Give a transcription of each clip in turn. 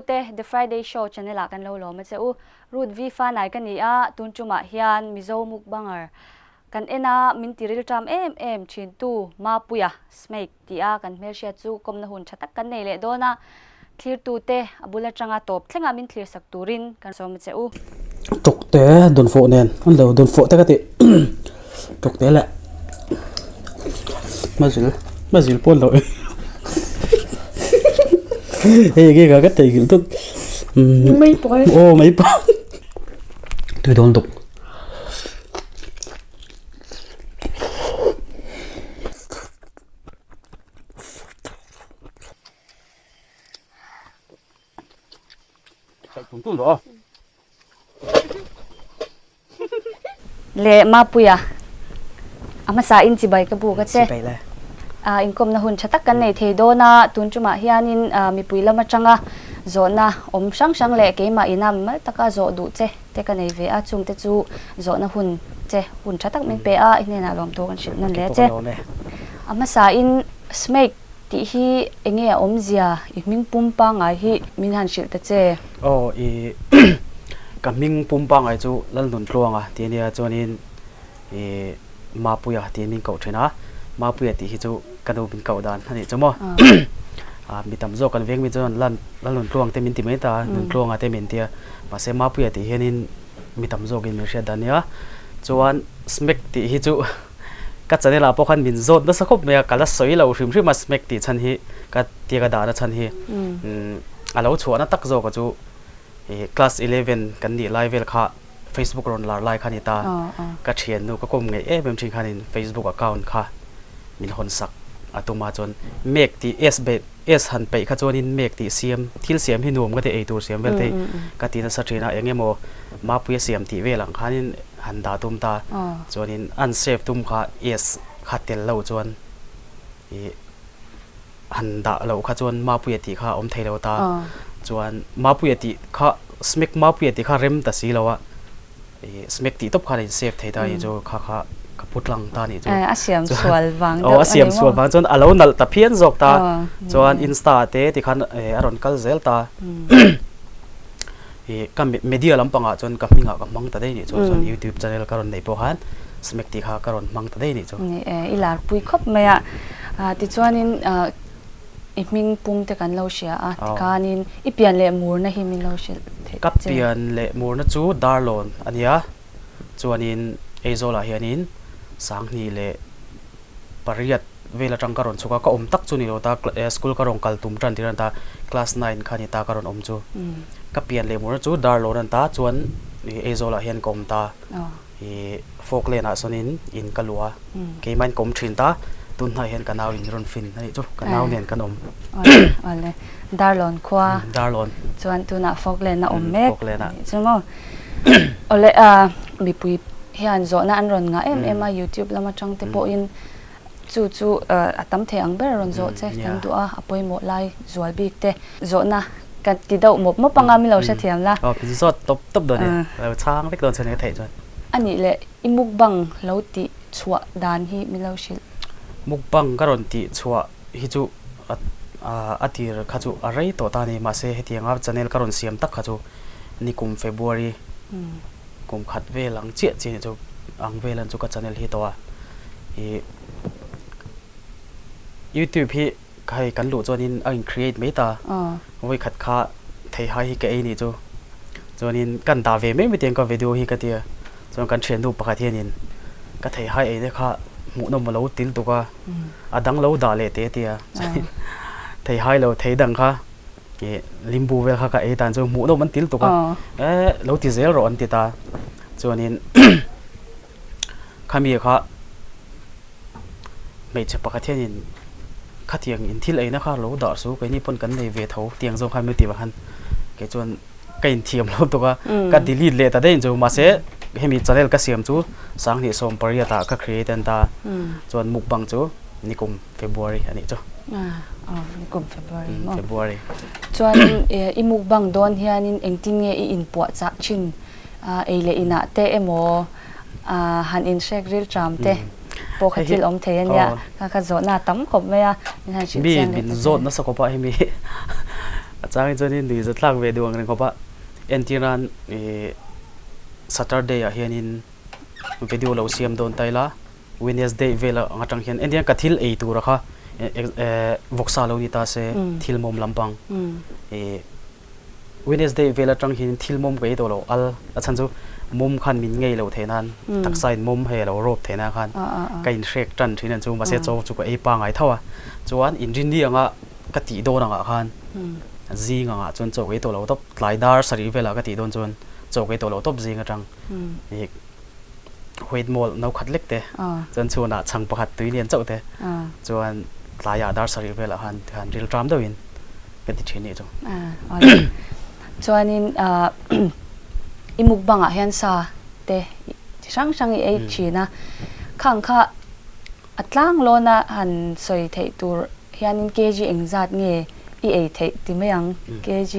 Thlirtute The Friday Show channel ah kan lo lawm a che u. Ruth V Fanai ka ni a, tun tumah hian Mizo mukbanger kan en a, min ti rilṭam em em ṭhintu Mapuia Smake tih a kan hmelhriat chu kawmna hun ṭha tak kan nei leh dawn a. Thlirtute a bul aṭanga tawp thlenga min thlirsak turin kan sawm a che u. Tawkte dawnfawh nen an lo dawnfawh te ka ti tawkte leh mazil mazil pawh an lo ei hei enge ka ka theihnghilh tawp Mai pawh aw mai pawh tui dawn lutuk. Le Mapuia, a hmasa in chibai ka buk a che. Inkawmna hun tha tak kan nei thei dawn a, tun tumah hianin mipui lam atanga zawhna awm hrang hrang leh keimah ina mimal taka zawh duh che te ka nei ve a, chungte chu zawhna hun che hun tha tak min pe a, i hnenah lawmthu kan hrilh nawn leh a che. A hmasa in Smake Tih hi enge a awmzia i hming pum pangngai hi min han hrilh ta che. Aw i ka hming pum pangngai chu Lalnuntluanga tih a nia chuanin i Mapuia tiin min koh thin a, Mapuia tih hi chu ka nu min koh dan a nih chu maw. Mi tam zawk kan veng mi chuan Lal Lalnuntluang te min ti mai ta a, Nuntluanga te min tia mahse Mapuia tih hianin mi tam zawkin min hriat dan a nia. Chuan Smack tih hi chu Ka channel ah pawh khan min zawt nasa khawp mai a, ka la sawi lo hrim hrim a smack tih chhan hi ka tia ka dahna chhan hi a lo chhuahna tak zawk a chu ih class 11 kan nih lai vel kha facebook rawn lar lai kha a ni ta, ka thiannu ka kawm ngeih em em thin khanin facebook account kha min hawn sak a tum a chuan mek tih s be s han peih kha chuanin mek tih siam thil siam hi nuam ka ti eitur siam vel te hi ka ti nasa thin a eng emaw mapuia siam tih vel ang khanin han dah tum ta chuanin an save tum kha yes kha tel lo chuan ih han dah loh kha chuan mapuia tih kha a awm thei lo ta chuan mapuia tih kha smack mapuia tih kha rem ta si lo a ih smack tih tawp khan a in save thei ta a nih chu kha kha ka pu tlang ta a nih chu a siam sual vang deuh a siam sual vang chuan a lo nalh ta phian zawk ta chuan insta ah te tikhan a rawn kal zel ta. Ih ka media lampangah chuan ka hmingah ka hmang ta daih nih chu chuan youtube channel ka rawn neih pawh khan smack tih kha ka rawn hmang ta daih nih chu. Ni e, i larpui khawp mai a. Tichuanin i hming pum te kan lo hria a, tikhanin i pian leh murna hi min lo hrilh theih che. Ka pian leh murna chu Darlawn a nia, chuanin Aizawlah hianin Sanghnih leh pariat vel atang ka rawn chhuk a, ka awm tak chu ni lo ta, school ka rawn kal tum tan tir a ni ta, class nine kha ni ta ka rawn awm chu. Ka pian leh mur chu dar lawn a ni ta, chuan Aizawl ah hian ka awm ta, ih Falkland ah sawnin in ka luh a, keimah in ka awm thin ta, tun hnaiah hian ka nau in rawn fin a nih chu, ka nau nen kan awm. Awle, Darlawn khua. Darlawn. Chuan tunah Falkland a awm mek a nih chu maw. Awle, mipui hian zawhna an rawn ngah em em a, YouTube lam atang te pawhin chu chu a tam thei ang ber rawn zawh che kan duh a, a pawimawh lai zual bik te zawhna ka ti deuh mawp mawp anga min lo hrethiam la. Aw min zawt tawp tawp dawn e, lo chhang vek dawn chuan ka theih chuan. A nih leh i mukbang lo tih chhuah dan hi min lo hrilh. Mukbang ka rawn tih chhuah hi chu a tir kha chu a rei tawh ta a ni, mahse hetianga channel ka rawn siam tak kha chu nikum February Kum khat vel ang chiah chiah chu ang vel an chu ka channel hi tawh a ih youtube hi hei kan luh chuanin a in create mai ta vawi khat kha theihai hi ka ei nih chu chuanin kan dah ve mai mai tiang ka video hi ka tia chuan kan thiannu pakhat hianin ka theihai ei te kha hmuhnawm a lo til tuk a a dang lo dah leh teh a tia chuanin theihai lo thei dang kha. Ih limbu vel kha ka ei tan chu hmuh nawm an til tuk a, eh lo ti zel rawh an ti ta. Chuanin khami kha hmeichhe pakhat hianin khatiang in thil eina kha lo dah su keini pawn kan nei ve tho tiang zawng khan min ti vang khan kei chuan ka inthiam lo tuk a, ka delete leh ta daih chu mahse hemi channel ka siam chu sanghnih 18 ah ka create a ni ta chuan mukbang chu nikum February a nih chu. Ah, nikum February maw? February. Chuan i mukbang dawn hianin engtin nge i inpuah chah thin? Ei leh inah te emaw han inhrek ril tram te pawh kha thil awm thei a nia. Kha kha zawhna a tam khawp mai a, min han hrilh chiang leh ta che. Mi min zawt nasa khawp a hemi. A changin chuanin nui za thlak ve duh ang reng khawp a, entir nan ih Saturday ah hianin video lo siam dawn ta ila, Wednesday vel ang atang hian entir nan ka thil ei tura kha vawksa lo ni ta se thil mawm lampang ih Wednesday vel atang hian thil mawm ka ei tawh lo al a chhan chu mawm khan min ngei lo theih nan taksa in mawm hei a lo rawp theih nan khan ka inhrek tan thin ang chu mahse chaw chu ka ei pangai tho a chuan inrinni anga ka tih dawn angah khan zing angah chuan chaw ka ei tawh lo tawp tlai dar sarih velah ka tih dawn chuan chaw ka ei tawh lo tawp zing atang ih Wheat malt no khat lek te chuan chhunah chhang pakhat tui lian chauh te chuan tlaiah dar sarih velah khan tikhan ril ṭam deuhin ka ti ṭhin nih chu. Chuanin i mukbangah hian sa te chi hrang hrang i ei ṭhin a, khang kha A tlang lawna han sawi theih tur hianin kg engzat nge i ei theih ti mai ang. Kg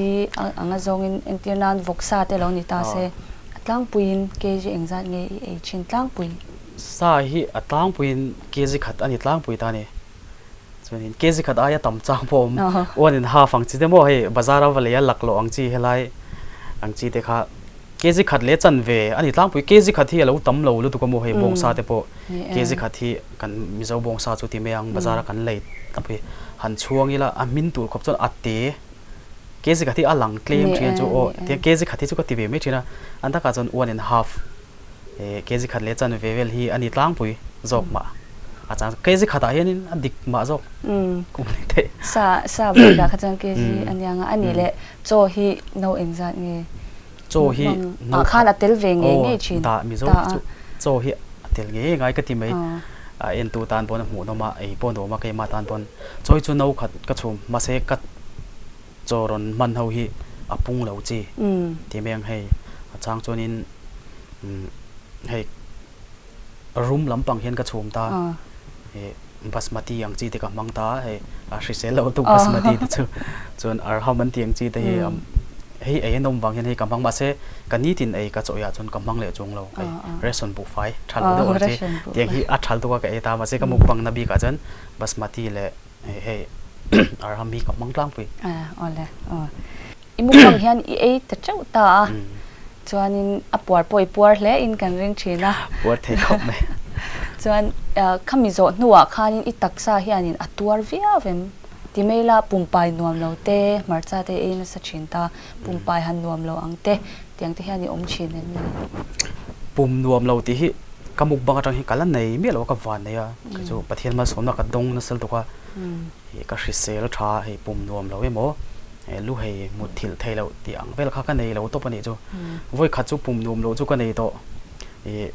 anga zawngin entir nan vawksa te lo ni ta se, a tlangpuiin kg engzat nge i ei thin tlangpui? Sa hi a tlangpuiin kg khat a ni tlangpui ta a ni. Chuanin kg khat aia tam chang pawh a awm. One and half ang chi te maw hei bazar a va lei a laklawh ang chi helai ang chi te kha. Kg khat leh chanve a ni tlangpui. Kg khat hi a lo tam lo lutuk a maw hei bawngsa te pawh kg khat hi kan Mizo bawngsa chu ti mai ang bazar a kan lei tlangpui han chhuang ila a hmin tur khawp chuan a te kg khat hi a lang tlem thin chu aw tiang kg khat hi chu ka ti ve mai thin a an takah chuan one and half kg khat leh chanve vel hi a ni tlangpui zawk mah a chang kg khatah hianin a dik mah zawk kum ni theih. Sa sa bikah kha chuan kg a nia nga a nih leh chaw hi no engzat nge? Chaw hi no khan a tel ve ngei ngei thin. Ta Mizo hi chu chaw hi a tel ngei ngei ngai ka ti mai. A entu tan pawn a hmuhnawm a, ei pawh a nuam a, keimah tan pawn chaw hi chu no khat ka chhum mahse ka chaw rawn hman ho hi a pung lo chi ti mai ang hei a chang chuanin hei rum lampang hian ka chhum ta ih basmati ang chi te ka hmang ta hei a hrisel lo lutuk basmati te chu chuan arham an tih ang chi te hi hei ei an awm vang hian hei ka hmang mahse ka nitin ei ka chawhah chuan ka hmang leh chuang lo hei ration buhfai tha lo deuh ang chi tiang hi a tha lutuk a ka ei ta mahse ka mukbang na bikah chuan basmati leh hei arham hi ka hmang tlangpui. I mukbang hian i ei ta teuh ta a, chuanin a puar pawh i puar hle in kan ring thin a. Puar thei khawp mai. Chuan khami zawh hnuah khanin i taksa hianin a tuar viau em? Ti mai la pumpai nuam lo te, hmarcha te ei nasa thin ta, pumpai han nuam lo ang te, tiang te hian i awm thin em ni? Pum nuam lo tih hi ka mukbang atang hian ka la nei miah lo a, ka van nei a, kei chu Pathian malsawmna ka dawng nasa lutuk a, ka hrisel tha hei pum nuam lo emaw lu hei mut thilh theih loh tih ang vel kha ka nei lo tawp a nih chu. Vawi khat chu pum nuam loh chu ka nei tawh. Ih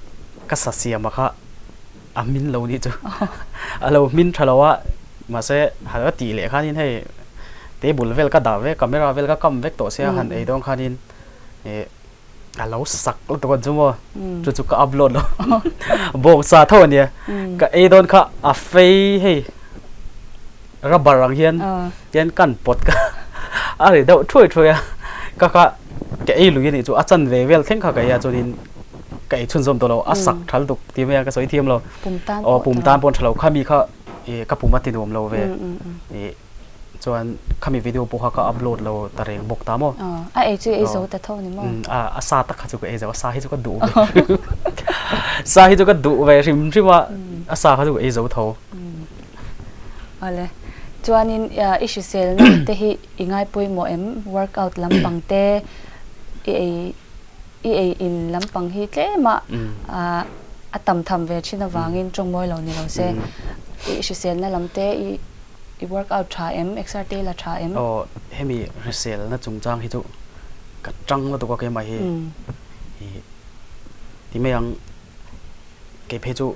ka sa siam a kha a hmin lo nih chu. A lo hmin tha lo a, mahse han ka tih leh khanin hei table vel ka dah vek, camera vel ka kam vek tawh sia han ei dawn khanin ih a lo sak lutuk a chu maw chu chu ka upload lo bawksa tho a nia ka ei dawn kha a fei hei rubber ang hian tian kan pawt ka a ri deuh thuai thuai a ka kha ka ei lui a nih chu a chanve vel thleng kha ka ei a chuanin ka ei chhunzawm tawh lo a sak tha lutuk tih mai a ka sawi thiam lo aw pum tan pawh a tha lo khami kha ih ka pum a ti nuam lo ve ih. Chuan khami video pawh kha ka upload lo ta reng bawk ta maw? A ei chu ei zo ta tho ni maw? A sa tak kha chu ka ei zo a, sa hi chu ka duh ve hrim sa hi chu ka duh ve hrim hrim a, a sa kha chu ka ei zo tho. Awle, chuanin i hriselna te hi i ngai pawimawh em? Workout lampang te i ei i ei in lampang hi tlem a a tam tham ve thin avangin tawngmawi lo ni lo se i hriselna lam te i I workout tha em? Exer te la tha em? Aw, hemi hriselna chungchang hi chu ka tang lutuk a keimah hi. Ih, ti mai ang, kei phei chu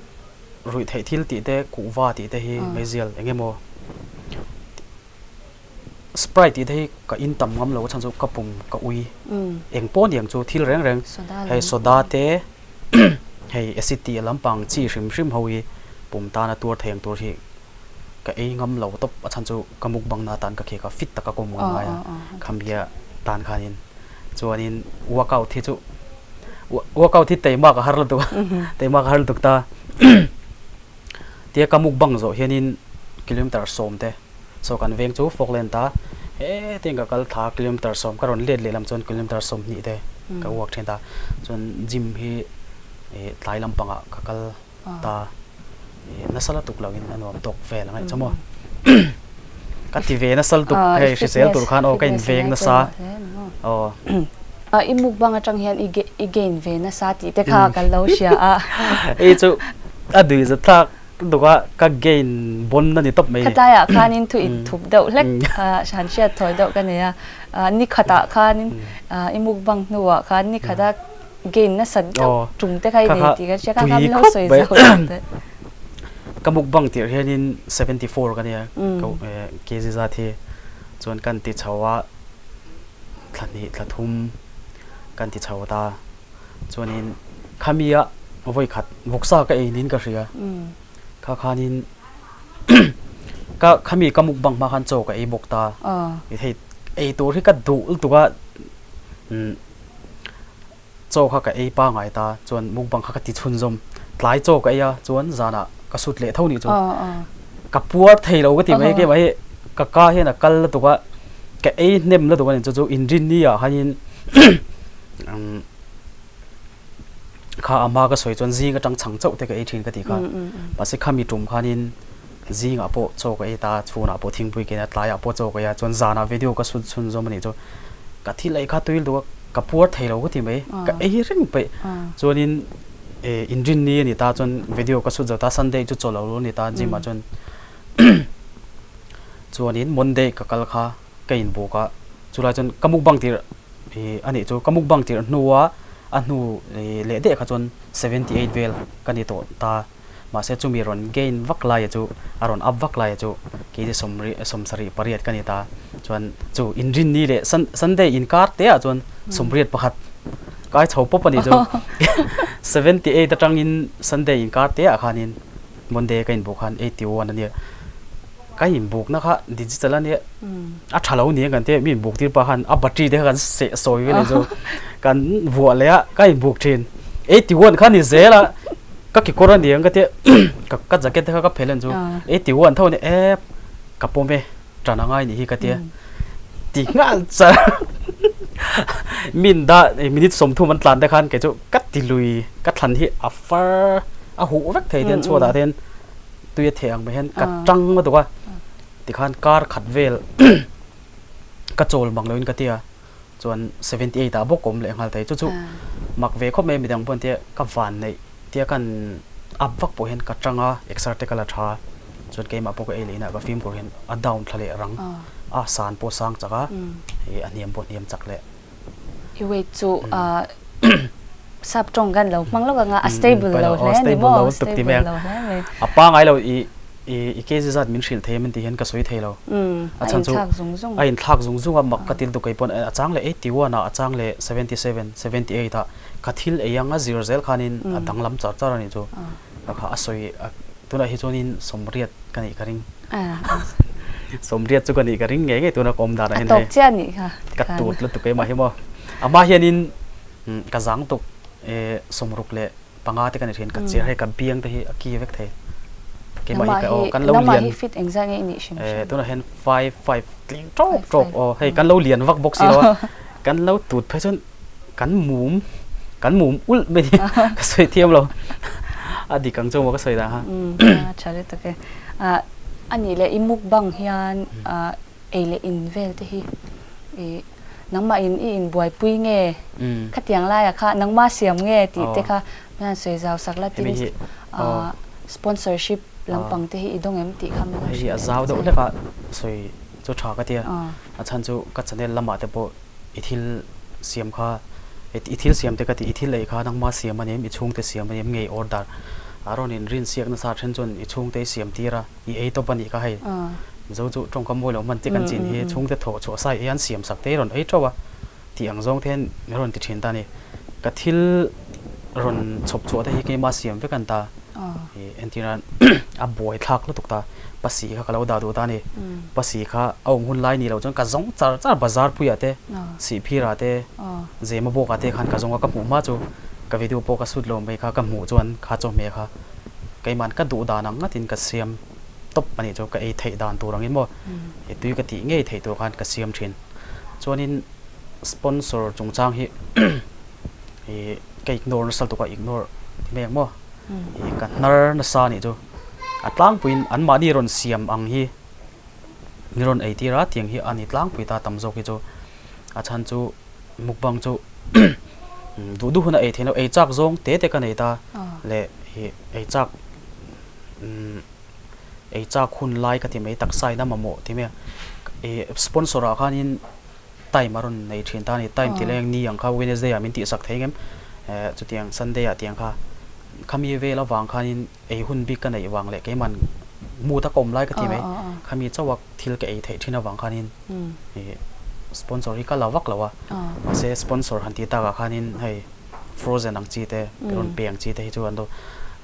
ruih theih thil tih te, kuhva tih te hi meizial eng emaw Sprite tih te hi ka in tam ngam lo a chhan chu ka pum ka ui. Eng pawh ni ang chu thil reng reng hei soda te hei acid tih lampang chi hrim hrim ho hi pum tana tuar thei ang tur hi ka ei ngam lo tawp a chhan chu ka mukbang na tan ka khek a fit taka ka awm ngam ngai a khamia tan khanin chuanin workout hi chu workout hi teimak a har lutuk a teimak a har lutuk ta tia ka mukbang zawh hianin kilometer sawm te saw kan veng chu Falkland a. Hetin ka kal thla kilometer sawm ka rawn let lehlam chuan kilometer 20 te ka walk thin ta. Chuan gym hi tlai lampangah ka kal ta nasa lutuk loin a nuam tawk vel ang chu maw. Ka ti ve nasa lutuk hei hrisel tur khan aw ka inveng nasa aw. I mukbang atang hian i gain ve nasa tih te kha kan lo hria a. Hei chu a dui zat thlak lutuk a ka gain bon a ni tawp mai ni. Khatlaiah khanin thu inthup deuh hlek han hriat thawi deuh ka nei a, nikhatah khanin i mukbang hnuah khan nikhata gain nasat deuh tum te kha i nei tih ka hria kha kha min lo sawi zauh deuh teh. Ka mukbang tirh hianin 74 ka nia kg zat hi chuan kan ti chho a thla hnih thla thum kan ti chho ta chuanin khamia vawi khat vawksa ka ei niin ka hria kha khanin ka khami ka mukbang hma khan chaw ka ei bawk ta hei ei tur hi ka duh lutuk a. Chaw kha ka ei pangai ta chuan mukbang kha ka ti chhunzawm. Tlai chaw ka ei a chuan zanah ka sut leh tho nih chu. Ka puar thei lo ka ti mai keimah hi ka ka hian a kal lutuk a, ka ei hnem lutuk a ni chu chu inrinni ah khanin kha a hma ka sawi chuan zing atang chhang chauh te ka ei thin ka tih kha. Mahse khami tum khanin zingah pawh chaw ka ei ta, chhunah pawh thingpui ka in a, tlaiah pawh chaw ka ei a, chuan zanah video ka sut chhunzawm a nih chu. Ka thil ei kha tui lutuk a, ka puar thei lo ka ti mai, ka ei reng peih. Chuanin inrinni a ni ta chuan video ka sut zo ta, Sunday chu chaw lo lo a ni ta gym ah chuan. Chuanin Monday ka kal kha ka inbuk a, chulai chuan ka mukbang tirh a nih chu, ka mukbang tirh hnua a hnu leh daih kha chuan 78 vel ka ni tawh ta. Mahse chumi rawn gain vak laia chu, a rawn up vak laia chu kei 78 ka ni ta. Chuan chu inrinni leh Sunday inkar te ah chuan 81 kai chho pawp a ni chu. 78 atangin Sunday inkar te ah khanin Monday ka inbuk khan 81 a nia. Ka inbukna kha digital a nia, a tha lo ni ang kan tia, mi inbuk tir pah khan a battery te kha kan seh sawi vel chu kan vuah leh a, ka inbuk thin. 81 kha ni zel a, ka kekawr a ni ang ka tia, ka jacket te kha ka phelh ang chu, 81 tho a ni e, ka pawm e, tan a ngai nih hi ka tia, ti nghal char min dah minute 30 an tlan te khan kei chu ka ti lui, ka thlan hi a far a huh vek thei te an chhuat ah te hian. Tui a theh ang mai hian ka tang lutuk a, tikhan kar khat vel ka chawl mang loin ka ti a, chuan 78 ah bawk ka awm leh nghal thei. Chu chu mak ve khawp mai a, midang pawh an tia ka van neih tia kan up vak pawh hian ka tang a, exer te ka la tha a, chuan keimah pawh ka ei leh inah ka fimkhur hian a down thla leh rang a, san pawh sang chak a, a hniam pawh hniam chak leh. I weight chu sap tawng kan lo hmang lawk anga a stable lo hle a ni maw? Stable lo hle mai. A pangai lo i i kg zat min hrilh thei a min tih hian ka sawi thei lo. A chhan chu a inthlak zung zung a mak ka til tuk kei pawn a chang leh 81 ah a chang leh 77, 78 ah ka thil ei anga zir zel khanin a danglam char char a nih chu. Ka kha a sawi tunah hi chuanin 80 ka nih ka ring. 80 chu ka nih ka ring ngei ngei tuna ka awm danah hian hei. A tawp chiah a nih kha. Ka tut lutuk keimah hi maw. Amah hianin ka zang tuk 65 te ka ni thin ka cher hei ka biang te hi a ki vek thei. Keimah hi ka aw kan lo lian. Nangmah hi fit engzah nge i nih hrim hrim? Tunah hian five five tling tawp tawp aw hei kan lo lian vak bawk si lo a. Kan lo tut phei chuan kan mum kan mum ulh mai ni ka sawi thiam lo a dik ang chu maw ka sawi dan kha. A tha lutuk e. A nih leh i mukbang hian ei leh in vel te hi i nangmah in i inbuaipui nge khatiang laiah kha nangmah siam nge tih te kha hian sawi zau sak la tin sponsorship lampang te hi i dawng em tih kha min lo hrilh leh ta che. Hei hi a zau deuh hlek a sawi chu tha ka tia a chhan chu ka channel lamah te pawh i thil siam kha i thil siam te ka ti i thil ei kha nangma siam a ni em i chhungte siam a ni em ngei order a rawn in rin siak nasa then chuan i chhungte i siam tir a i ei tawp a nih kha hei mizo chu tawngkam mawi lo hman te kan chin hi chhungte thawh chhuah sai ei an siam sak te i rawn ei teuh a tih ang zawng te hian min rawn ti thin ta a ni ka thil rawn chhawp chhuah te hi keima siam vek a ni ta. Entir nan a buai thlak lutuk ta, pasi kha ka lo dah duh ta a ni. Pasi kha a awm hun lai ni loh chuan ka zawng char char bazar puiah te, Sihphirah te, Zemabawkah te khan ka zawng a, ka hmuh hma chu ka video pawh ka sut lo mai kha ka hmuh chuan kha chawhmeh kha keimahn ka duh dan ang ngatin ka siam. tawp a nih chu ka ei theih dan tur angin maw i tui ka tih ngei theih tur khan ka siam thin. Chuanin sponsor chungchang hi i ka ignore nasa lutuk a ignore ti mai ang maw i ka hnar nasa a nih chu a tlangpuiin anmahni rawn siam ang hi ni rawn ei tir a tiang hi a ni tlangpui ta tam zawk hi chu a chhan chu mukbang chu duh duh hun a ei theih loh ei chak zawng te te ka nei ta leh ih ei chak ei chak hun lai ka ti mai taksa in a mamawh ti mai a ih sponsor ah khanin time a rawn nei thin ta a ni time tih leng ni ang kha Wednesday ah min tihsak thei ngem eh chutiang Sunday ah tiang kha khami vel avang khanin ei hun bik ka neih vang leh keiman mood a ka awm lai ka ti mai khami chauha thil ka ei theih thin avang khanin ih sponsor hi ka la vak lo a mahse sponsor han tih takah khanin hei frozen ang chi te rawn pe ang chi te hi chu an lo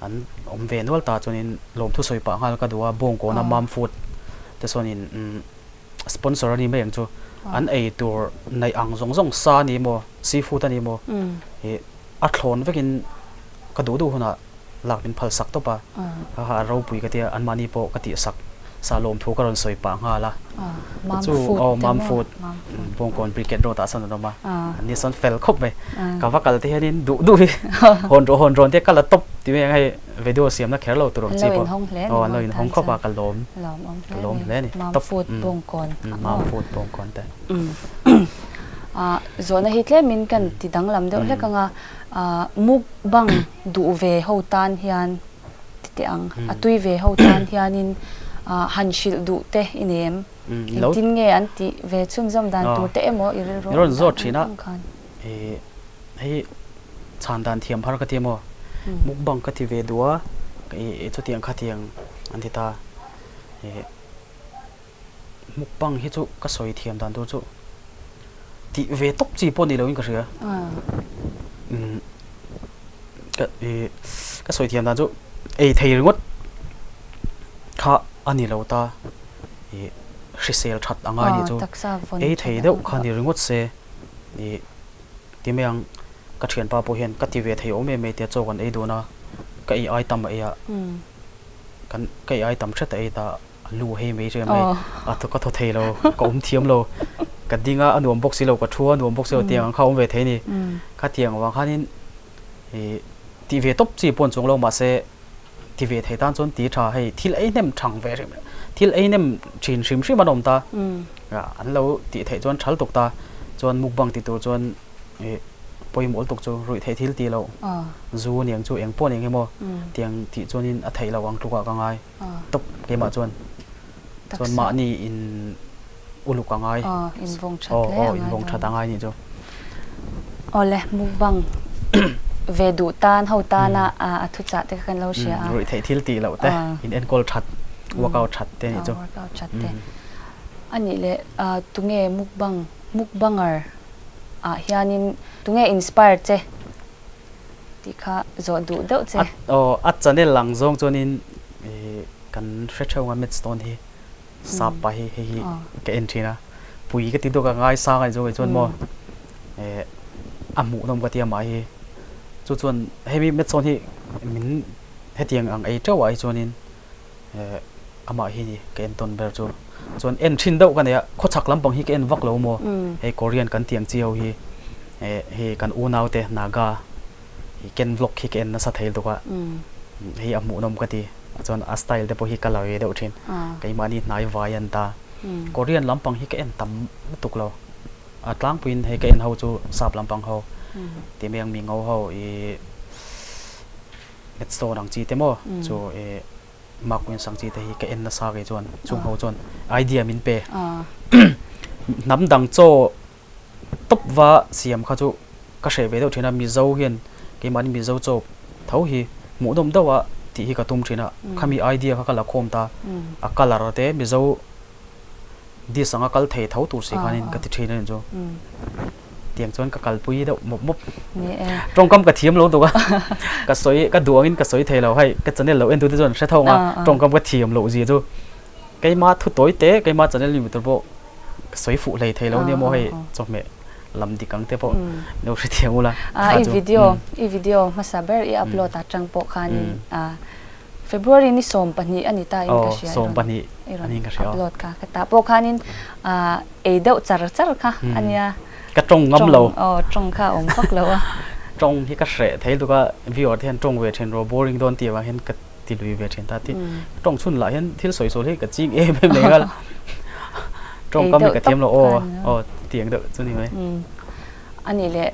an awm ve nual ta chuanin lawmthu sawi pah nghal ka duh a bawngkawna mam food te chuanin umm sponsor a ni mai ang chu an ei tur neih ang zawng zawng sa a ni maw seafood a ni maw ih a thlawn vekin ka duh duh hunah lak min phal sak tawp a, ha ha a ropui ka tia anmahni pawh ka tih sak sa lawmthu ka rawn sawi pah nghal a, chu aw mam food Bawngkawn Brigade Road ah sawn an awm a, an ni sawn fel khawp mai, ka va kal te hianin duh duh hi hawn rawh hawn rawn te ka la tawp ti mai ang hei video siamna kher lo tur ang chi pawh aw an lo inhawng khawp a ka lawm ka lawm hle a ni tawp mam food Bawngkawn te. Zawhna hi tlemin kan ti danglam deuh hlek ang a, mukbang duh ve ho tan hian ti teh ang, a tui ve ho tan hianin han hrilh duh te i nei em? Engtin nge an tih ve chhunzawm dan tur te emaw i rilru awm dan ang ang khan. Hei chhan dan thiam har ka ti emaw mukbang ka ti ve duh a, chutiang khatiang an ti ta. Mukbang hi chu ka sawi thiam dan tur chu tih ve tawp chi pawh ni loin ka hria. Umm ka ih ka sawi thiam dan chu ei thei ringawt kha a ni lo ta ih hrisel that a ngai nih chu ei thei deuh kha ni ringawt se ih ti mai ang ka thianpa pawh hian ka ti ve thei awm em mai tia chaw kan ei dun a ka ei ai tam a ei a kan ka ei ai tam hret a ei ta. A lu hei mai hriam hei a thaw ka thaw thei lo ka awm thiam lo ka ding a a nuam bawk si lo ka thu a nuam bawk si lo tiang ang kha a awm ve thei a ni khatiang avang khanin ih tih ve tawp chi pawh an chuang lo mahse ti ve thei tan chuan ti tha hei thil ei hnem thang ve hrim thil ei hnem thin hrim hrim an awm ta an lo tih theih chuan thal tuk ta chuan mukbang ti tur chuan ih pawimawh lutuk chu ruih theih thil tih loh zu aniang chu eng pawh aniang emaw tiang tih chuanin a theih loh ang tlukah ka ngai. Tawp keimah chuan chuan mahni in uluk a ngai. Aw invawng that hle a ngai. Aw invawng that a ngai nih chu. Awle mukbang ve duh tan ho tana a thuchah te kha kan lo hria a. Ruih theih thil tih loh te in enkawl that workout that te nih chu. Workout that te. Anih leh tunge mukbang mukbanger ah hianin tunge inspire che? Tih kha zawh duh deuh che. Aw, a channel ang zawng chuanin kan hre theuh ang a Matt Stone hi sap pa hi hei hi ka en thin a, pui ka ti deuh ka ngaisang a ni chu chuan maw a hmuhnawm ka ti a mah hi chu chuan hemi Matt Stone hi min hetiang ang ei teuh ah hi chuanin amah hi ni ka en tawn ber chu chuan en thin deuh ka nei a khawchhak lampang hi ka en vak lo maw hei Korean kan tih ang chi ho hi hei kan unau te Naga hi Ken vlog hi ka en nasa thei lutuk a hei a hmuhnawm ka ti chuan a style te pawh hi ka la ve deuh thin keimahni hnai vai an ta Korean lampang hi ka en tam lutuk lo a tlangpuiin hei ka en ho chu sap lampang ho ti mai ang mi ngo ho ih Headstone ang chi te maw chu ih Mark Wins ang chi te hi ka en nasa kei chuan chung ho chuan idea min pe hnam dang chaw tawp va siam kha chu ka hreh ve deuh thin a Mizo hian keimahni Mizo chaw tho hi hmuhnawm deuh a tih hi ka tum thin a khami idea kha ka la khawm ta a colour te Mizo Dish anga kal thei tho tur si khanin ka ti thin a ni chu. Tiang chuan ka kalpui deuh mawp mawp. Tawngkam ka thiam lo tuk a, ka sawi ka duh angin ka sawi thei lo hei ka channel lo en tute chuan hre tho ang a tawngkam ka thiam loh zia chu keima thu tawi te keima channel ni tur pawh ka sawi fuh hlei thei lo nia maw hei chawhmeh lam dik ang te pawh lo hrethiam ula I video i video hmasa ber i upload atang pawh khanin. February ni 12 a ni ta in ka hria i rawn upload kha. Ka tah pawh khanin ei deuh char char kha a nia. Ka tawng ngam lo. Aw tawng kha a awm vak lo a. Tawng hi ka hreh thei lutuk a, viewer te hian tawng ve thin rawh boring dawn tih avang hian ka ti lui ve thin ta ti. Tawng chhun lah hian thil sawi sawi hi ka ching em em leh nghal. Tawngkam hi ka thiam lo aw aw tiang deuh chu ni mai. A nih leh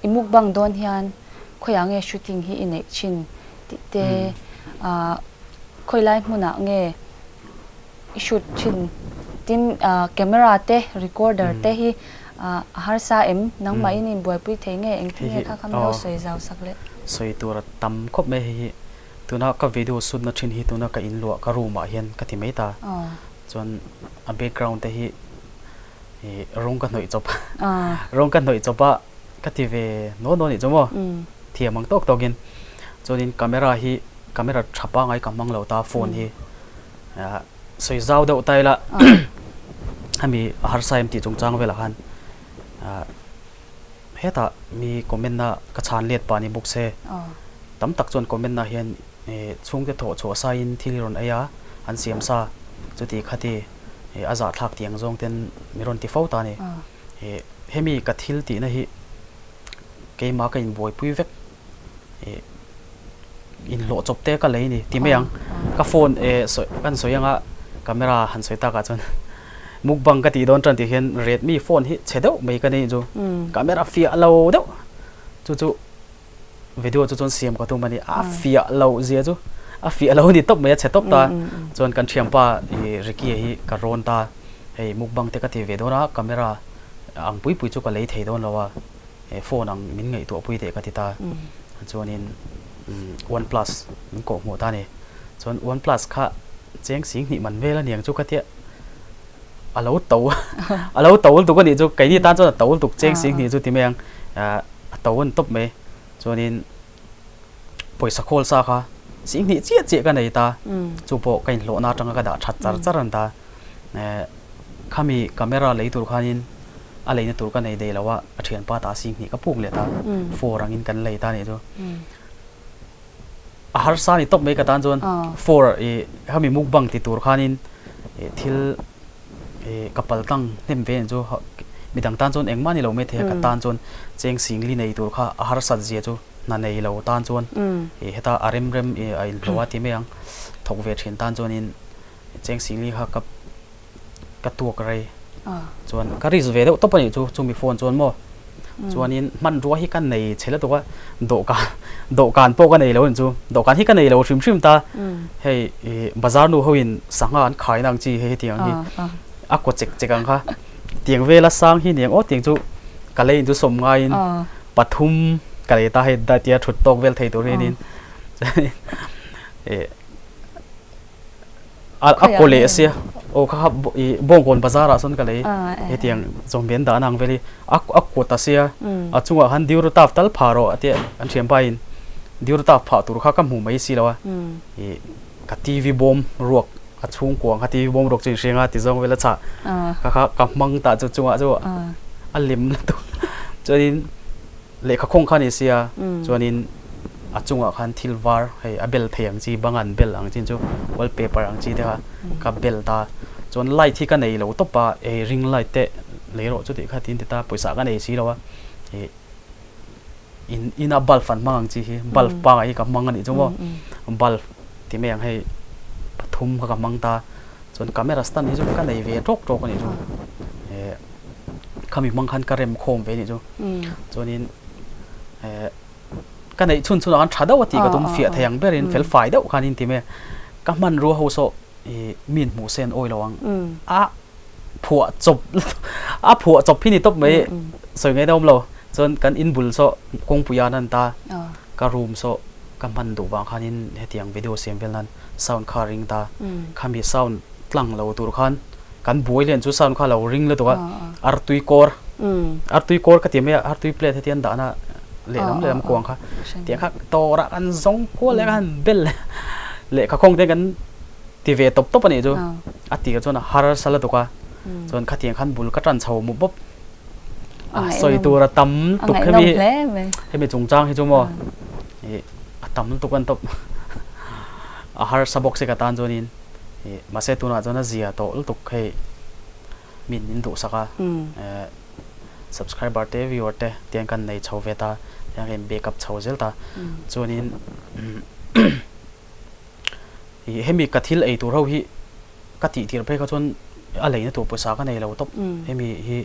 i mukbang dawn hian khawiah nge shooting hi i neih thin tih te khawilai hmunah nge i shoot thin tin camera te recorder te hi a harsa em nangmah in inbuaipui thei nge engtin nge kha kha min lo sawi zau sak leh. Sawi tur a tam khawp mai hei hi tuna ka video shoot na thin hi tuna ka inluah ka room ah hian ka ti mai ta chuan a background te hi rawng ka hnawih chawp rawng ka hnawih chawp a ka ti ve naw naw nih chu maw thiam ang tawk tawkin chuanin camera hi camera tha pangai ka hmang lo ta phone hi sawi zau deuh ta ila hemi a harsa em tih chungchang velah khan hetah mi comment na ka chhan let pah ni bawk se tam tak chuan comment na hian chhungte thawh chhuah saiin thil hi rawn ei a an siam sa chuti khati a zahthlak tih ang zawng ten mi rawn ti fo ta a ni. Hemi ka thil tihna hi keimah ka inbuaipui vek inhlawh chawp te ka lei ni ti mai ang. Ka phone kan sawi anga camera han sawi takah chuan mukbang ka tih dawn tan tih hian Redmi phone hi chhe deuh mai ka nei chu camera fiah lo deuh chu chu video chu chuan siam ka tum a ni a fiah loh zia chu a fiah lo a ni tawp mai a chhe tawp ta chuan kan thianpa ih Ricky hi ka rawn ta hei mukbang te ka ti ve dawn a camera ang pui pui chu ka lei thei dawn lo a he phone ang min ngaihtuah pui teh ka ti ta chuanin one plus min kawh hmuh ta a ni chuan one plus kha cheng sing hnih man vel a niang chu ka tia a lo to a lo to lutuk a nih chu keini tan chuan a to lutuk cheng sing hnih chu ti mai ang a to a ni tawp mai chuanin pawisa khawl sa kha sing hnih chiah chiah ka nei ta chu pawh ka inhlawhna atanga ka dah that char char a ni ta khami camera lei tur khanin a leina tur ka nei daih lo a a thianpa ta sing hnih ka puk leh ta four angin kan lei ta a nih chu. A harsa a ni tawp mai ka tan chuan for ih hemi mukbang ti tur khanin ih thil ih ka pal tlang hnem ve ang chu midang tan chuan engmah ni lo mai thei a ka tan chuan cheng singli nei tur kha a harsat zia chu hna nei lo tan chuan ih heta a rem rem ih a inhlawh a ti mai ang thawk ve thin tan chuanin Cheng Singli kha ka ka tuak rei chuan ka risk ve deuh tawp a nih chu chumi phone chuan maw chuanin hmanrua hi ka nei chhe lutuk a dawhkan dawhkan pawh ka nei lo a nih chu dawhkan hi ka nei lo hrim hrim ta hei ih bazar nu ho in sangha an khaina ang chi hei hetiang hi a kaw chek chek ang kha tiang vela sang hi niang aw tiang chu ka lei in chu sawm ngaiin pathum ka lei ta hei tia thut tawk vel thei tur hianin chuanin ih. A kaw leh sia aw kha kha ih bawngkawn bazar ah sawn ka lei hetiang zawmbian dahna ang vel hi a a kawt a sia a chungah khan diurutaf tal phah rawh a tia an thianpa in diurutaf phah tur kha ka hmu mai si lo a ih ka T V bawm ruak a chhungkua ang kha T V bawm ruak chu inhriang a ti zawng vel a chah kha kha ka hmang tah chu chungah chu a lem lutuk chuanin. Lehkha khawng kha ni sia chuanin a chungah khan thil var hei a bel thei ang chi bang an bel ang chin chu wallpaper ang chi te kha ka bel ta chuan light hi ka nei lo tawp a hei ring light te lei rawh chutih kha tiin ti ta pawisa ka nei si lo a ih in ina bulb an hmang ang chi hi bulb pangai hi ka hmang a nih chu maw bulb ti mai ang hei pathum kha ka hmang ta chuan camera stand hi chu ka nei ve tawk tawk a nih chu eh khami hmang khan ka rem khawm ve a nih chu. Chuanin eh ka neih chhun chhunah khan tha deuh a tih ka tum fiah thei ang berin fel fai deuh khan in ti mai a. Ka hmanrua ho saw ih mi in hmuh sen awi lo ang. A phuah chawp a phuah chawp hi ni tawp mai sawi ngaihna awm lo. Chuan kan in bul saw kawngpui ah nan ta ka room saw ka hman duh vang khanin hetiang video siam vel nan sound kha a ring ta. Khami sound tlang lo tur khan kan buai lian chu sound kha a lo ring lutuk a artui kawr artui kawr ka ti mai a artui plate heti an dahna lehlam lehlam kuang kha tiang kha tawrah kan zawng kual leh khan bel lehkha khawng te kan ti ve tawp tawp a nih chu a tir chuan a harsa lutuk a chuan khatiang khan bul ka tan chho mup bawp a sawi tur a tam lutuk hemi hemi chungchang hi chu maw ih a tam lutuk a ni tawp. A harsa bawk si ka tan chuanin ih mahse tunah chuan a zia tawh lutuk hei min min duhsak a eh subscriber te viewer te tiang kan nei chho ve ta tiang ka in back up chho zel ta chuanin ih hemi ka thil ei tur ho hi ka tih tir phei kha chuan a leina tur pawisa ka nei lo tawp hemi hi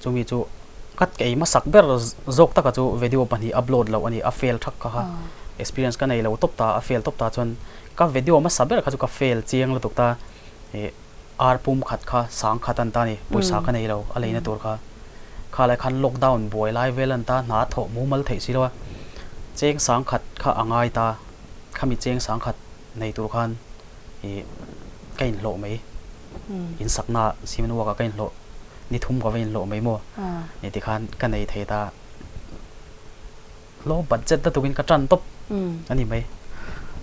chumi chu ka ei hmasak ber zawk taka chu video pahnih upload loh a ni a fail thak kha kha experience ka nei lo tawp ta a fail tawp ta chuan ka video hmasa ber kha chu ka fail chiang lutuk ta ih ar pum khat kha sang khat a ni ta a ni pawisa ka nei lo a leina tur kha kha lai khan lockdown buai lai vel a ni ta hna thawh mumal theih si lo a cheng sang khat kha a ngai ta khami cheng sang khat nei tur khan ih ka inhlawh mai in sakna cement work ah ka inhlawh ni thum ka va inhlawh mai maw ni tikhan ka nei thei ta low budget na tukin ka tan tawp a ni mai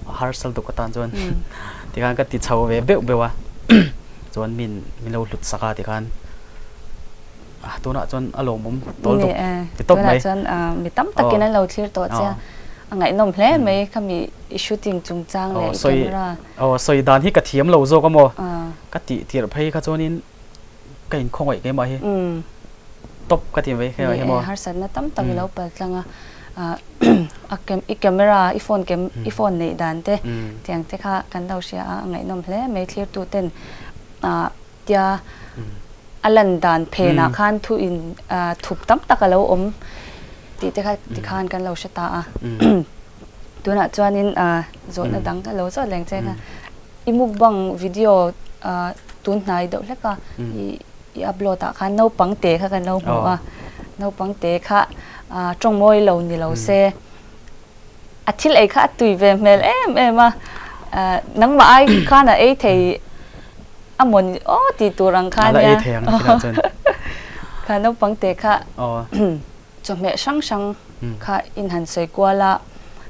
a harsal tuk atan chuan tikhan ka ti chho ve beuh beuh a chuan min min lo hlut sak a tikhan tunah chuan a lawmawm tawl tuk ti tawp mai tunah chuan mi tam takin an lo thlir tawh che a a ngaihnawm hle mai khami i shooting chungchang leh i camera. Aw sawi dan hi ka thiam lo zawk a maw ka tih tirh phei kha chuanin ka inkhawngaih keimah hi tawp ka ti mai keimah hi maw. Harsatna tam tak i lo pal tlang a i camera i phone i phone neih dan te tiang te kha kan lo hria a a ngaihnawm hle mai thlirtu ten tia a lan dan phenah khan thu in thup tam tak a lo awm tih te kha tikhan kan lo hre ta a. Tunah chuanin zawhna dang ka lo zawt leng che kha i mukbang video tun hnai deuh hlek a i upload ah khan naupang te kha kan lo hmu a naupang te kha tawng mawi lo ni lo se a thil ei kha a tui ve hmel em em a nangmah ai khan a ei thei a mawn aw tih tur ang kha ania kha naupang te kha. Chawhmeh hrang hrang kha in han sawi kual a,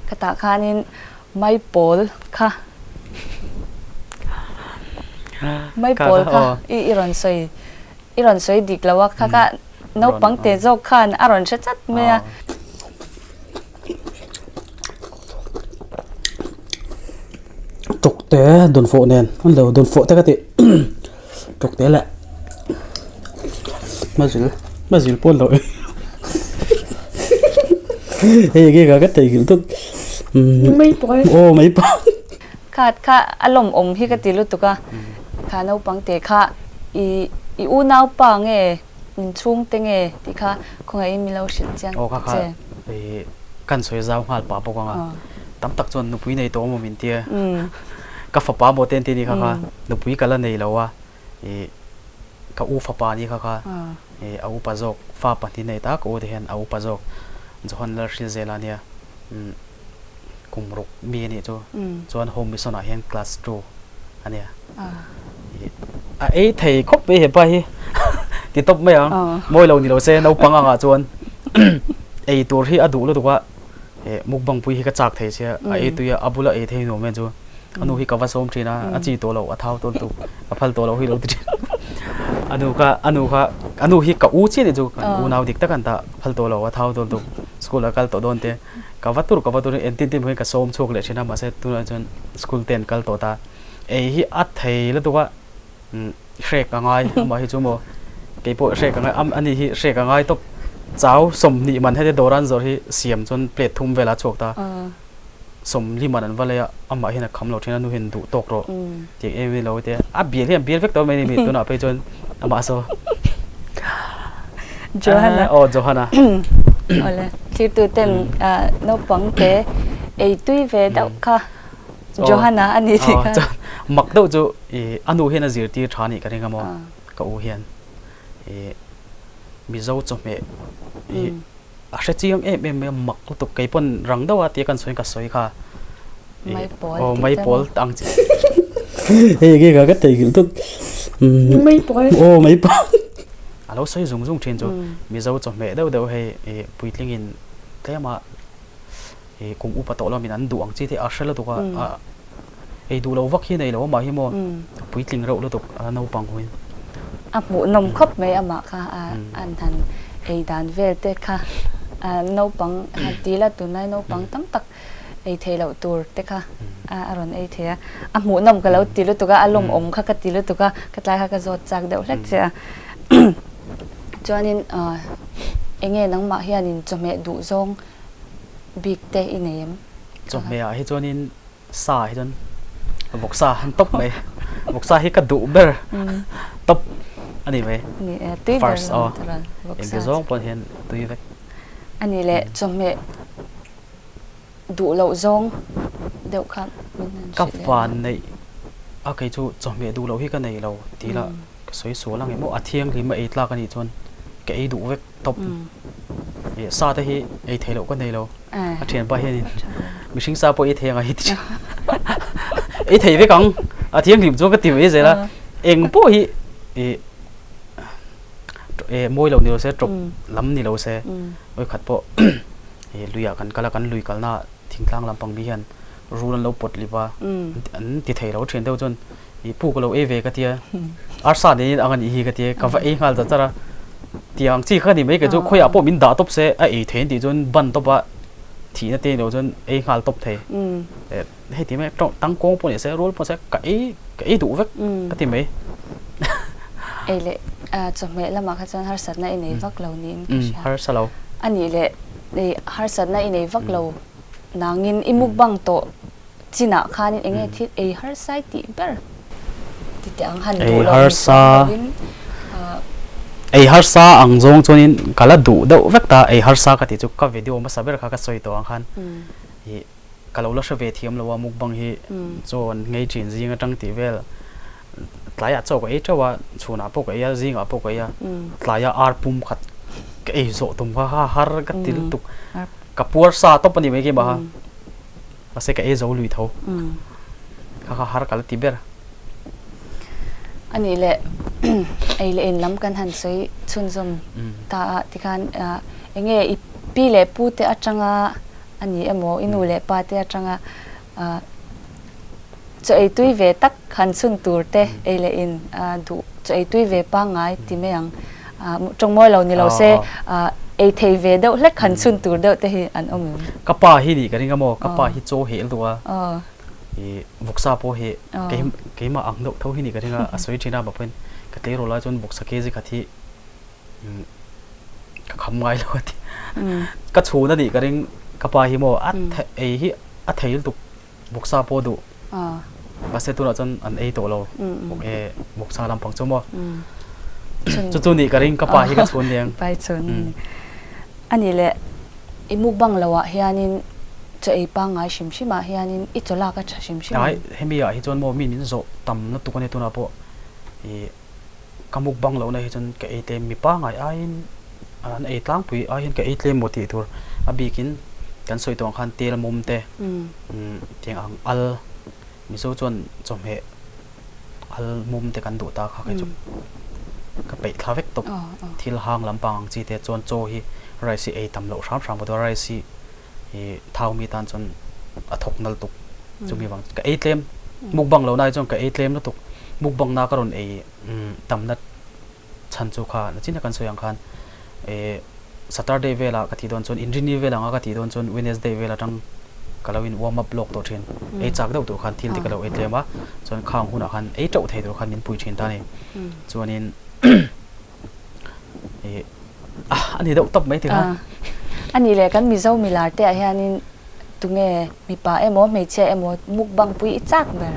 khatah khanin maipawl kha maipawl kha i i rawn sawi i rawn sawi dik lo a, kha kha naupang te zawk khan a rawn hre chat mai a. Tawkte dawnfawh nen an lo dawnfawh te ka tih tawkte leh mazil mazil pawh an lo hei enge ka ka theihnghilh tawp Maipawl aw maipawl Kha kha a lawmawm hi ka ti lutuk a kha naupang te kha i i unaupa nge inchhung te nge tih kha khawngaihin min lo hrilh chiang Aw kha kha ih kan sawi zau nghal pah bawk ang a tam tak chuan nupui nei tawh maw min tia ka fapa maw te an ti a ni kha kha nupui ka la nei lo a ih ka u fapa a ni kha kha ih a upa zawk fa pahnih nei ta ka u te hian a upa zawk Johan Lalhrilzela a nia umm kum ruk mi a nih chu chuan home mission ah hian class two a nia a ei thei khawp mai hepa hi ti tawp mai ang mawi lo ni lo se naupang angah chuan ei tur hi a duh lutuk a eh mukbang pui hi ka chak thei sia a ei tui a a bula ei thei nuam em chu a nu hi ka va sawm thin a a chi tawh lo a thau tawn tuk a phal tawh lo hi lo ti thin a nu kha a nu kha a nu hi ka u chiah ni chu kan unau dik tak an ta phal tawh lo a thau tawn tuk school a kal tawh dawn te ka va tur ka va tur entin tin pawhin ka sawm chhuak leh thin a mahse tunah chuan school te an kal tawh ta ei hi a thei lutuk a hrek a ngai amah hi chu maw keipawh hrek a ngai ani hi hrek a ngai tawp chau sawmhnih man heti dawr an zawrh hi siam chuan plate thum vel a chhuak ta sawmli man an va lei a amah hian a kham lo thin a nu hian duh tawk rawh tih em em lo te a bial hian bial vek tawh mai a ni mi tunah phei chuan amah saw Johanna aw Johanna awle thirtu ten naupang te ei tui ve deuh kha Johanna a ni tih kha mak deuh chu i a nu hian a zirtir tha anih ka ring a maw ka u hian i Mizo chawhmeh hi a hre chiang em em mai a mak lutuk kei pawn rang deuh a tia kan sawi ka sawi kha Maipawl aw tih te maipawl ang chi hei enge ka ka theihnghilh tawp Maipawl aw maipawl a lo sawi zung zung thin chu Mizo chawhmeh deuh deuh hei ih puitlingin tlema ih kum upa tawh lamin an duh ang chi te a hre lutuk a a ei duh lo vak hi nei lo amah hi maw puitling reuh lutuk a naupang huin. A hmuhnawm khawp mai amah kha an han ei dan vel te kha naupang han ti la tunlai naupang tam tak ei theih loh tur te kha. a rawn ei thei a. A hmuhnawm ka lo ti lutuk a, a lawmawm kha ka ti lutuk a, ka tlai kha ka zawt chak deuh hlek che a. Chuanin eng nge nangmah hianin chawhmeh duh zawng bik te i nei em? Chawhmeh ah hi chuanin sa hi chuan vawksa han tawp mai. Vawksa hi ka duh ber tawp a ni mai. Ni e, tui ber First aw. Engti zawng pawh hian tui vek. A ni leh chawhmeh duh loh zawng deuh kha min han hrilh leh. Ka van neih a kei chu chawhmeh duh loh hi ka nei lo tih lah ka sawi sual ang em aw a thianghlim a ei tlak a nih chuan ka ei duh vek tawp. Sa te hi ei thei loh ka nei lo a thianpa hianin mihring sa pawh ei thei ang a hi ti thin ei thei vek ang a thianghlim chuan ka ti mai zel a eng pawh hi ih mawi lo ni lo se tawp lam ni lo se vawikhat pawh He luiah kan kal a, kan lui kalna thingtlang lampang mi hian rul an lo pawt lip a, an ti thei lo thin deuh chuan i pu ka lo ei ve ka tia, arsa nen in ang a nih hi ka tia, ka va ei nghal zat zat a, tiang chi kha ni mai kei chu khawiah pawh min dah tawp se a ei thei an tih chuan ban tawp a thihna te ni lo chuan ei nghal tawp thei. Hei ti mai tangkawng pawh ni se rul pawh ni se ka ei ka ei duh vek ka ti mai. Ei leh chawhmeh lamah kha chuan harsatna i nei vak lo niin ka hria. Harsa lo. A nih leh harsatna i nei vak lo nangin i mukbang tawh chinah khanin eng nge thil ei harsa i tih ber ti teh ang han duh loh ni chuang lovin. Ei harsa ang zawng chuanin ka la duh deuh vek ta ei harsa ka tih chu ka video hmasa ber kha ka sawi tawh ang khan ih Ka lo la hre ve thiam lo a, mukbang hi chaw an ngei thin zing atang tih vel tlaiah chaw ka ei teuh a, chhunah pawh ka ei a, zingah pawh ka ei a, tlaia ar pum khat ka ei zawh tum kha ha har ka ti lutuk, ka puar sa tawp a ni mai keimah kha, mahse ka ei zo lui tho, kha kha har ka la ti ber. A nih leh ei leh in lam kan han sawi chhunzawm ta a tikhan eng nge i pi leh pu te atanga A ni emaw, i nu leh pa te atanga chaw ei tui ve tak han chhun tur te ei leh in duh chaw ei tui ve pangngai ti mai ang. Tawngmawi lo ni lo se ei thei ve deuh hlek han chhun tur deuh te hi an awm em? Ka pa hi nih ka ring a maw, ka pa hi chaw hel duh a, i vawksa pawh hi keimah ang deuh tho hi nih ka ring a, a sawi thin a, mahpawhin ka tleirawl lai chuan vawksa kg khat hi Ka kham ngai lo a ti. Ka chhun a nih ka ring ka pa hi maw a ei hi a thei lutuk vawksa pawh duh. Mahse tunah chuan an ei tawh lo e vawksa lampang chu maw. Chu chu nih ka ring ka pa hi ka chhun aniang. Pai chhun a ni. A nih leh i mukbang lo ah hianin chaw ei pangngai hrim hrim ah hianin i chaw lak a tha hrim hrim ang. Hemi ah hi chuan maw mi min zawh tam lutuk a nia tunah pawh i Ka mukbang lohna hi chuan ka ei tlem mi pangngai aiin an ei tlangpui ai hian ka ei tlem maw tih tur a bikin kan sawi tawh ang khan tel mum te tiang ang al Mizo chuan chawhmeh al mum te kan duh ta kha kei chu ka peih thla vek tawp thil hang lampang ang chi te chuan chaw hi rice hi ei tam loh hram hram a rice hi i thau mi tan chuan a thawk nal tuk chumi vang ka ei tlem mukbang lo na hi chuan ka ei tlem lutuk mukbang na ka rawn ei tamna chhan chu kha nachin a kan sawi ang khan eh Saturday vela ka tih dawn chuan Inrinni vel anga ka tih dawn chuan Wednesday vel atang ka lo in warm up lawk tawh thin ei chak deuh tur khan thil te ka lo ei tlem a chuan khang hunah khan ei teuh thei tur khan min pui thin ta a ni chuanin A ni deuh tawp mai ti kha. A nih leh kan Mizo milar te ah hianin tunge mipa emaw hmeichhia emaw mukbang pui i chak ber?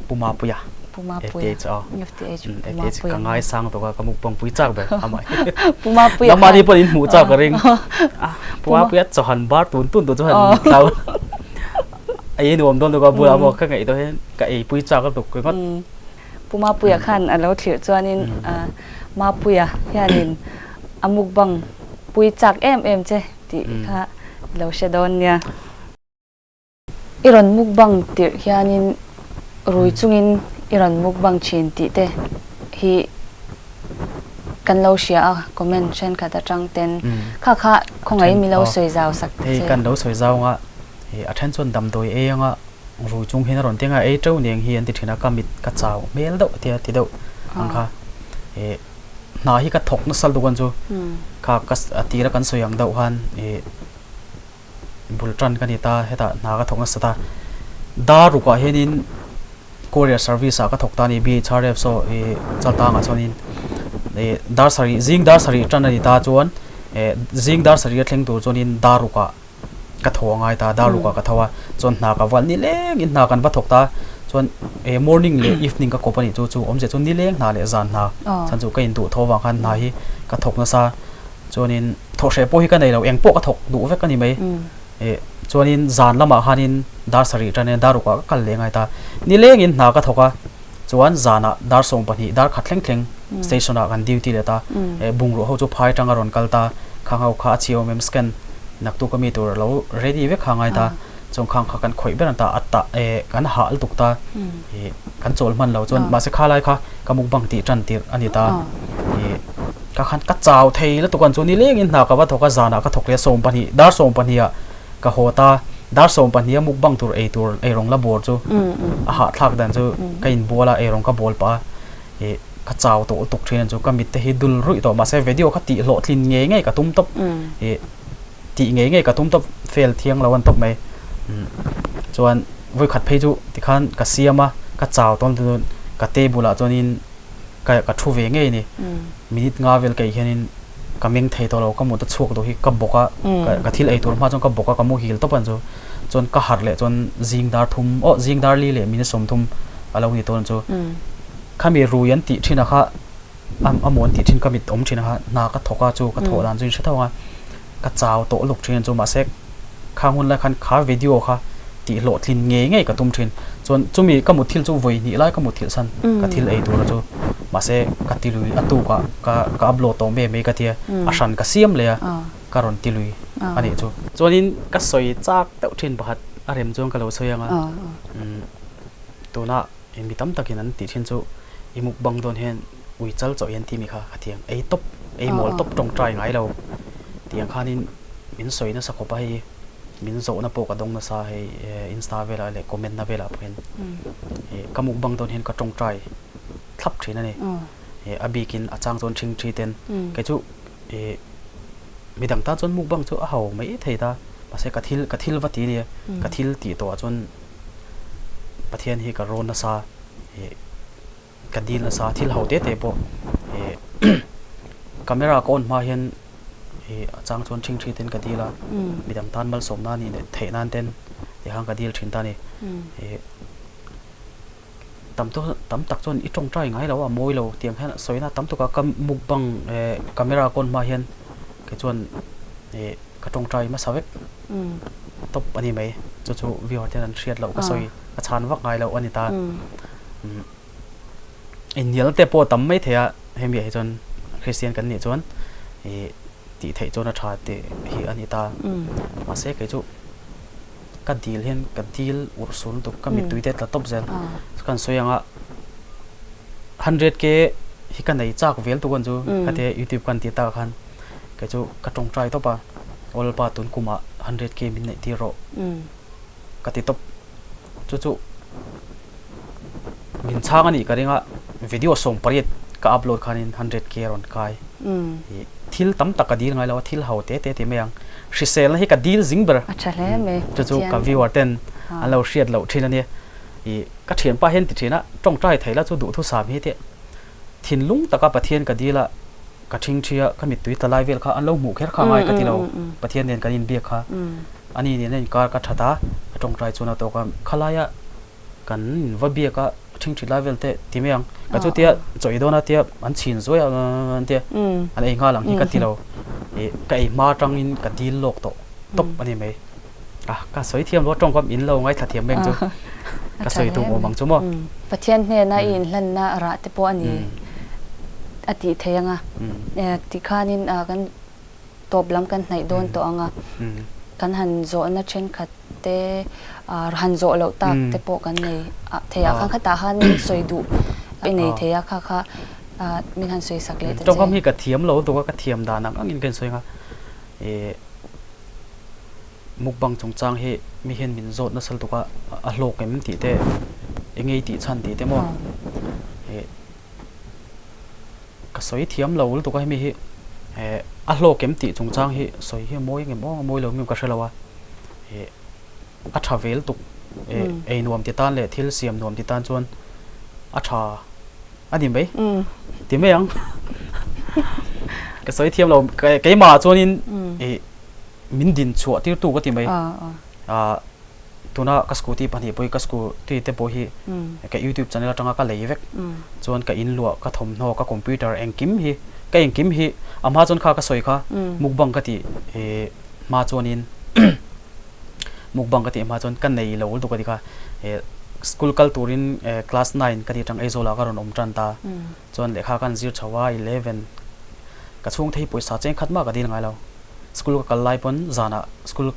Pu Mapuia. Pu Mapuia. FTH aw. FTH Pu Mapuia. FTH ka ngaisang tawk a ka mukbang pui chak ber amah hi. Pu Mapuia. Nangmahni pawh in hmuh chak ka ring. Pu Mapuia chawhan bar tun tun tur chu han tlau. Ei nuam dawn lutuk a bulah maw ka ngaihtuah hian ka ei pui chak lutuk ringawt. Pu Mapuia khan a lo thlir chuanin Mapuia hianin a mukbang pui chak em em che tih kha i lo hre dawn nia. I rawn mukbang tirh hianin rui chungin i rawn mukbang thin tih te hi kan lo hria a, comment thenkhat atang ten kha kha khawngaihin mi lo sawi zau sak ta che. Hei kan lo sawi zau anga a then chuan damdawi ei anga Rui chung hian a rawn ti anga ei teuh nen hi an ti thin a, ka mit ka chau hmel deuh tia ti deuh ang kha. Ih hna hi ka thawk nasa lutuk ang chu kha ka a tira kan sawi ang deuh khan ih bul tan ka ni ta hetah hna ka thawk nasa ta. Dar rukah hianin courier service ah ka thawk ta a ni BHRF saw ih Chaltangah chuanin ih dar sarih zing dar sarih tan a ni ta chuan eh zing dar sarih a thleng tur chuanin dar rukah ka tho a ngai ta dar rukah ka tho a chuan hna ka val nileng in hna kan va thawk ta chuan eh morning leh evening ka kawp a nih chu chu awmzia chu nileng hna leh zan hna chhan chu ka induh tho avang khan hna hi ka thawk nasa chuanin thawhhreh pawh hi ka nei lo eng pawh ka thawk duh vek a ni mai. Eh, chuanin zan lamah khanin dar sarih tanin dar rukah ka kal leh ngai ta. Nilengin hna ka thawk a, chuan zanah dar 12, dar khat thleng thleng station ah kan duty leh ta. Eh, bungraw ho chu phai tang a rawn kal ta, khang ho kha a chhi awm em scan naktuk a mi tur a lo ready vek kha ngai ta. Chuan khang kha kan khawih ber an ta, a tah eh kan hah lutuk ta, eh kan chawl hman lo chuan mahse kha lai kha ka mukbang tih tan tirh a ni ta. Eh. Ka khan ka chau thei lutuk an chu nilengin hna ka va thawk a, zanah ka thawk leh a 12, dar 12 ah ka haw ta, dar 12 a mukbang tur ei tur eirawng la bawr chu a hahthlak dan chu ka inbual a, eirawng ka bawl pah a, ih ka chau tawh lutuk thin an chu ka mit te hi dul ruih tawh mahse video kha tih hlawhtlin ngei ngei ka tum tawp, ih tih ngei ngei ka tum tawp fail thiang lo an tawp mai, chuan vawikhat phei chu tikhan ka siam a, ka chau tawn chu ka table ah chuanin. Ka ka thu ve ngei a ni. Minute nga vel kei hianin ka meng thei tawh lo, ka mut a chhuak duh hi ka bawk a, ka thil ei tur hma chuan ka bawk a, ka muhil tawp ang chu. Chuan ka harh leh chuan zing dar thum, aw zing dar li leh minute 30 a lo ni tawn chu. Khami rui an tih thin a kha, a maw an tih thin ka mit awm thin a kha, hna ka thawk a chu ka thawh dan chu in hre tho ang a. Ka chau tawh luk thin chu mahse khang hun lai khan kha video kha tih hlawhtlin ngei ngei ka tum thin. Chuan chumi ka mut thil chu vawi hnih lai ka mut thilh san ka thil ei tur chu mahse ka ti lui a tuk ah ka ka upload tawh mai mai ka tia a hran ka siam leh a ka rawn ti lui a nih chu. Chuanin ka sawi chak deuh thin pakhat a rem chuan ka lo sawi ang a tuna mi tam takin an tih thin chu i mukbang dawn hian ui chal chawh hian timi kha ka thiam ei tawp ei mawl tawp tawngtai ngai lo tiang khanin min sawi nasa khawp a hei min zawhna pawh ka dawng nasa hei insta velah leh comment na velah pawh hian ka mukbang dawn hian ka tawngtai thlap thin a ni a bikin a chang chuan thing thi ten kei chu midang tan chuan mukbang chu a ho mai thei ta mahse ka thil ka thil va ti nia ka thil tih tawh ah chuan Pathian hi ka rawn nasa. Ka dil nasa thil ho te te pawh ih camera ka on hma hian ih a chang chuan thing thi ten ka dil a midang tan malsawmna a nih leh theih nan ten tikhan ka dil thin ta a ni ih tam chu tam tak chuan i tawngtai ngai lo a mawi lo tiang hian sawina tam tuk a ka mukbang eh camera ka on hma hian kei chuan ih ka tawngtai hmasa vek tawp a ni mai chu chu viewer ten an hriat loh ka sawi ka chhan vak ngai loh a ni ta. Inhnial te pawh tam mai thei a, hemi ah hi chuan Kristian kan nih chuan ih tih theih chuan a tha tih hi a ni ta. Mahse kei chu ka dil hian ka dil urh sur lutuk, ka mittui te tla tawp zel. Kan sawi ang a, 100k hi ka nei chak vel tuk ang chu khatia youtube kan tih takah khan kei chu ka tawngtai tawp a, Aw Lalpa tun kumah 100k min neih tir rawh ka ti tawp. Chu chu min chhang a nih ka ring a, video 18 ka upload khanin 100k a rawn kai. Ih thil tam tak ka dil ngai lo a, thil ho te te ti mai ang. Hriselna hi ka dil zing ber. A tha hle mai. Chu chu ka viewer ten an lo hriat loh thin a nia. Ih ka thianpa hian ti thin a, tawngtai thei la chu duhthusam hi teh thinlung taka Pathian ka dil a, ka thingthi a, ka mittui tla lai vel kha an lo hmuh kher kha ngai ka ti lo. Pathian nen kan inbiak kha ani nen a inkar ka that a, ka tawngtai chuan a tawk a, khalaia kan va biak a thingthi lai vel te ti mai ang. Ka chu tia chaw ei dawn a tia an chhin zuai a an tia an ei nghal ang hi ka ti lo. Ih ka ei hma atangin ka dil lawk tawh tawp a ni mai. A ka sawi thiam lo a tawngkam in lo ngaithla thiam mai ang chu. Ka sawi tum awm ang chu maw. Pathian hnena i inhlanna rah te pawh a ni a tih thei ang a. Tikhanin kan tawp lam kan hnaih dawn tawh ang a. Kan han zawhna thenkhat te han zawh loh tak te pawh kan nei thei a. Khan khatah khan sawi duh i nei thei a kha kha min han sawi sak leh ta che. Tawngkam hi ka thiam lo lutuk a, ka thiam dan ang angin ka insawi ang a. Mukbang chungchang hi mi hian min zawt nasa lutuk a, a hlawk em tih te, eng nge i tih chhan tih te maw eh ka sawi thiam lo lutuk a hemi hi eh a hlawk em tih chungchang hi sawi hi a mawi ngem aw a mawi lo ngem ka hre lo a eh a tha ve lutuk. Ei nuam ti tan leh thil siam nuam ti tan chuan a tha a ni mai ti mai ang. Ka sawi thiam lo keimah chuanin min din chhuah tirtu ka ti mai. Tuna ka scooty pahnih pawh hi ka scooty te pawh hi ka youtube channel atanga ka lei vek chuan ka inluah ka thawmhnaw ka computer engkim hi ka engkim hi a hma chuan kha ka sawi kha mukbang ka tih hma chuanin mukbang ka tih hma chuan ka nei lo lutuk a ti kha school kal turin class nine ka tih atang Aizawl ah ka rawn awm tan ta chuan lehkha ka han zir chho a eleven ka chhung thei pawisa cheng khat mah ka dil ngai lo school ka kal lai pawn zanah school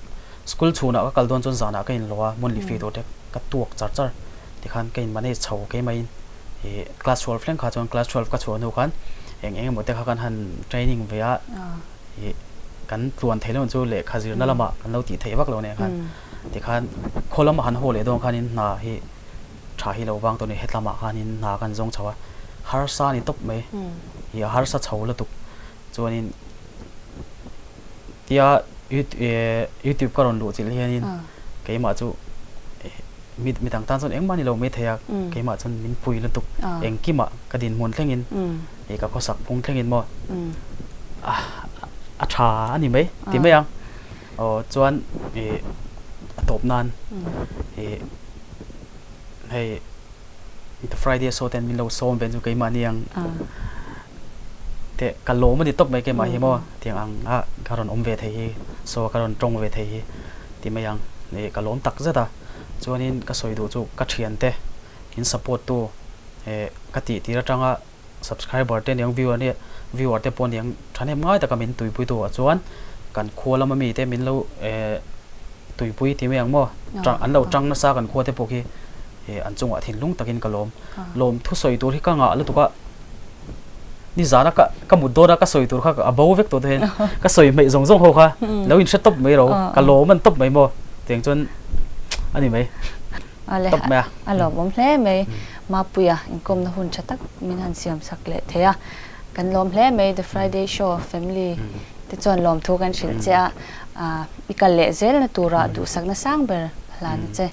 School chhunah ka kal dawn chuan zanah ka inlawh a, monthly fee tur te ka tuak char char tikhan ka in manage chho keimah in ih class 12 thleng kha chuan class 12 ka chhuah hnu khan eng eng emaw te kha kan han training ve a ih kan tluan theih loh chu lehkha zirna lamah kan lo tih theih vak lo nen khan tikhan khaw lama han haw leh dawn khanin hna hi tha hi lo vang tawh a ni hetlamah khanin hna kan zawng chho a harsa a ni tawp mai ih a harsa chho lutuk chuanin Tia YouTube ka rawn luh chilh hianin keimah chu mi midang tan chuan engmah ni lo mai thei a, keimah chuan min pui lutuk engkimah ka dinhmun thlengin ih ka khawsak phung thlengin maw a tha a ni mai ti mai ang. Aw chuan ih a tawp nan ih hei The Friday show ten min lo sawm ve chu keimah ni ang. Teh ka lawm a ni tawp mai keimah hi maw tiang ang a ka rawn awm ve thei hi saw ka rawn tawng ve thei hi ti mai ang ih ka lawm tak zet a chuanin ka sawi duh chu ka thiante in support tu eh ka tih tir atanga subscriber te aniang viewer nia viewer te pawh aniang thahnem ngai taka min tuipui tu ah chuan kan khua lama mi te min lo eh tuipui ti mai ang maw an lo tang nasa kan khua te pawh khi He an chungah thinlung takin ka lawm. Lawm thusawi tur hi ka ngah lutuk a, nizan a ka mut dawn a ka sawi tur kha a bo vek tawh te hian ka sawi hmeih zawng zawng ho kha lo inhre tawp mai ro, ka lawm an tawp mai maw tiang chuan a ni mai tawp mai a. A lawmawm hle mai Mapuia inkawmna hun tha tak min han siam sak leh thei a, kan lawm hle mai The Friday Show family te chuan lawmthu kan hrilh che a, i kal leh zelna turah duhsakna sang ber hlan a che.